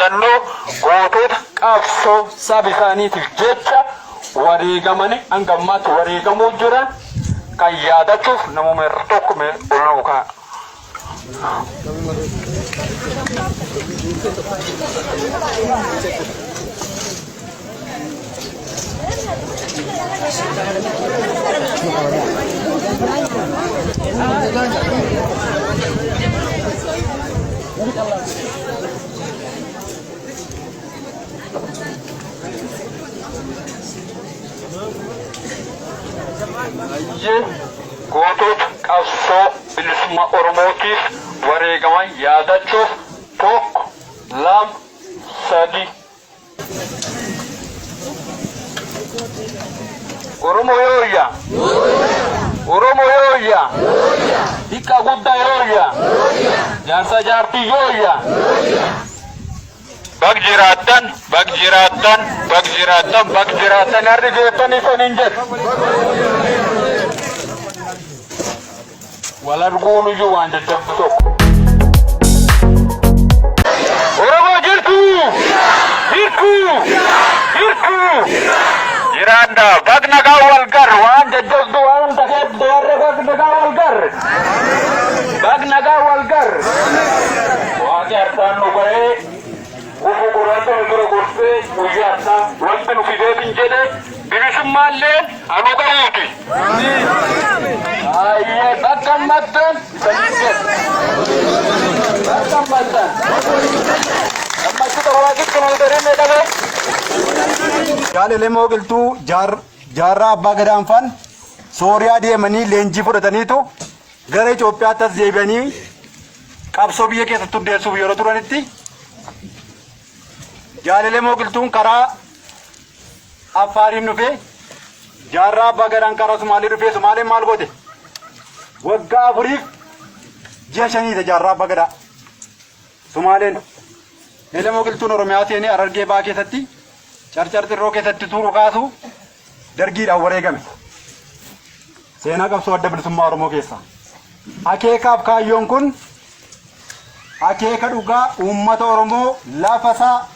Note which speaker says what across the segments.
Speaker 1: Yaadannoo gootota qabsoo saba isaaniitiif jecha wareegamanii hanga ammaatti wareegamuu jiran kan yaadachuuf namuma irra tokko mee ol nuu ka'a. Hayyee gootota qabsoo bilisummaa Oromootiif wareegaman yaadachuuf tokko, lama, sadi. Oromo yooyya! Oromo yooyya! Xiqqaa guddaa yooyya! Jaarsa jaartii yooyya! Bag jiraattan, bag jiraattan, bag jiraattan, bag jiraattan harri geettan isaniin jedhu. Wal arguun iyyuu waan jajjabdu tokko. Oromoo jirtu! Jirtu! Jirtu! Jiraadha. Bag nagaa wal gar waan jajjabdu waan ta'eef warra bag nagaa wal gar. Bag nagaa wal gar. Waaqni harkaan nu ga'ee gufu gurraacha nu dura gorsee guyyaa isaa wanti nu fideef hin jedhe bilisummaallee anu ga'uuti. Ayyee bakka gammaddan isaniin jedhe. Bakka gammaddan. Gammachuu waaqni nu darinne dhabe.
Speaker 2: Jaal Elemoo Qilxuu jaarraa abbaa gadaanfaan Sooriyaa deemanii leenjii fudhataniitu gara Itoophiyaatti as deebi'anii qabsoo biyya keessatti hundeessuuf yeroo turanitti Jaal Elemoo Qilxuun karaa Affaariin dhufee jaarraa abbaa gadaan karaa Sumaalee dhufee Sumaaleen maal goote? Waggaa afuriif ji'a shaniidha jaarraa abbaa gadaa. Sumaaleen Elemoo Qilxuun Oromiyaa seenee Harargee Bahaa keessatti Carcar Xirroo keessatti tuuru kaasu dargiidhaan wareegame. Seenaa qabsoo adda bilisummaa Oromoo keessaa. Akeekaaf kaayyoon kun akeeka dhugaa uummata Oromoo lafa isaa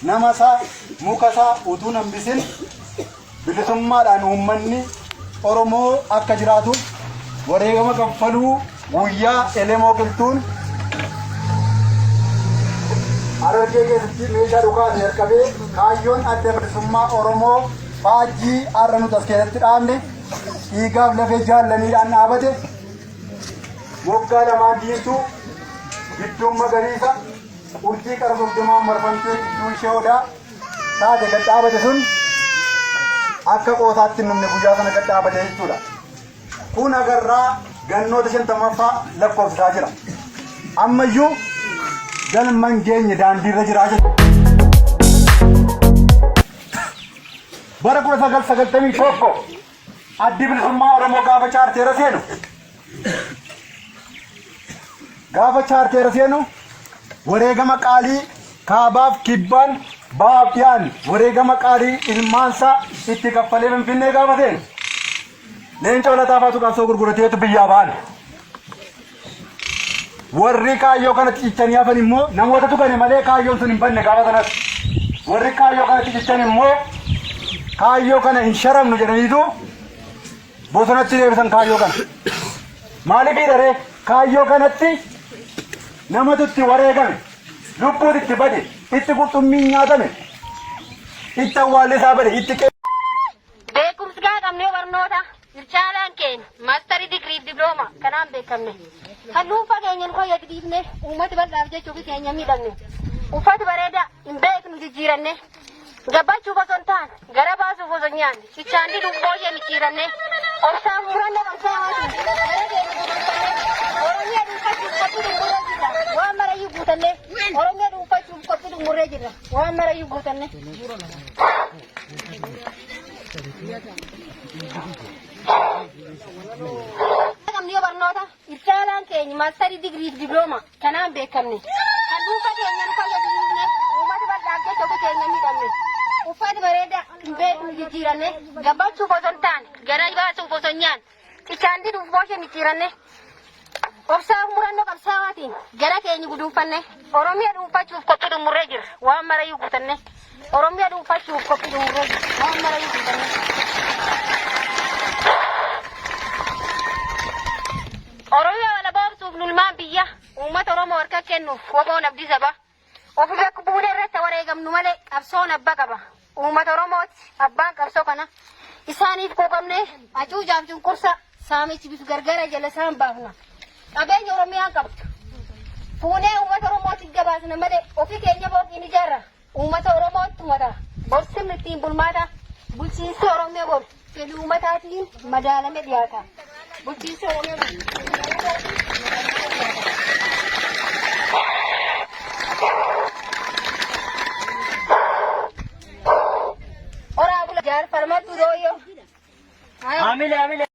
Speaker 2: nama isaa muka isaa utuu hin hambisin bilisummaadhaan uummanni Oromoo akka jiraatuuf wareegama kaffaluu guyyaa Elemoo Qilxuun Harargee keessatti meeshaa dhukaase jalqabee kaayyoon adda bilisummaa Oromoo faajjii har'a nuti as keessatti dhaabne dhiigaaf lafee jaallaniidhaan dhaabate moggaa lamaan diimtuu gidduun magariisa urjii qara soddomaan marfamtee gidduu ishee odaa taate gad dhaabate sun akka qoosaatti hin dhumne guyyaa sana gad dhaabate jechuudha. Kun agarraa gannoota 50ffaa lakkoofsisaa jira. Ammayyuu galma hin geenye daandiirra jira jechuudha. Bara 1991 addi bilisummaa Oromoo gaafa chaarteera seenu Gaafa chaarteera seenu wareegama qaalii kaabaaf kibbaan bahaaf dhiyaan wareegama qaalii ilmaansaa itti kaffalee Finfinnee gaafa seenu Leencoo Lataa faatu qabsoo gurgurateetu biyyaa ba'an. Warri kaayyoo kanatti cichanii hafan immoo namootatu gane malee kaayyoon sun hin banne gaafa sanas. Warri kaayyoo kanatti cichan immoo kaayyoo kana hin sharamnu jedhaniitu bosonatti deebisan kaayyoo kana. Maaliif hidharee kaayyoo kanatti namatu itti wareegame, lubbuutu itti bade, itti qurxummiin nyaatame, itti awwaalli isaa bade, itti qe'ee
Speaker 3: Beekumsi gaa qabnee barnoota ircaalaan keenya maastarii digiriif dibilooma kanaan beekamne. Kan dhuunfaa keenya nu fayyadu dhiifne uummata bal'aaf jechuuf keenya miidhamne. Uffata bareedaa hin beeknu jijjiiranne. Gabbachuuf osoo hin taane gara baasuuf osoo hin nyaanne cichaan diduuf booyyee micciiranne. Obsaan muranne qabsaa haati gara keenya guduunfanne. Oromiyaa dhuunfachuuf qophii xumurree jirra. Waan marayyuu guutanne. Oromiyaa dhuunfachuuf qophii xumurree jirra. Waan marayyuu guutanne. Qabni yoo barnoota ircaalaan keenya maastarii digiriif dibilooma kanaan beekamne. Kan dhuunfaa keenya nu fayyadu dhiifne uummata bal'aaf jecha ofii keenya miidhamne. Uffata bareedaa hin beeknu jijjiiranne gabbachuuf osoo hin taane gara baasuuf osoo hin nyaanne cichaan diduuf booshee micciiranne. Obsaaf murannoo qabsaawaatiin gara keenya guduunfanne Oromiyaa dhuunfachuuf qophii xumurree jirra. Waan marayyuu guutanne Oromiyaa dhuunfachuuf qophii xumurree jirra. Waan marayyuu guutanne. Oromiyaa walaboomsuuf nulmaan biyya uummata Oromoo harka kennuuf woboon abdii saba. Ofi bakka buunee irratti wareegamnu malee qabsoon abba qaba. Uummata Oromooti abbaan qabsoo kana isaaniif quuqamne hacuucaaf cunqursa saamichi bifu gargara jala isaan baafna. Qabeenya Oromiyaan qabdu. Fuunee uummata Oromootiif gabaasna malee ofii keenya booqiin ijaarra. Uummata Oromootti mata. Borsimni ittiin bulmaata. Bulchiinsi Oromiyaa bor fedhii uummataatiin madaalame dhiyaata. Bulchiinsi Oromiyaa bor fedhii uummataatiin madaalame dhiyaata. Oraa bula jaar falmadhu dooyyoo.
Speaker 1: Amile amile.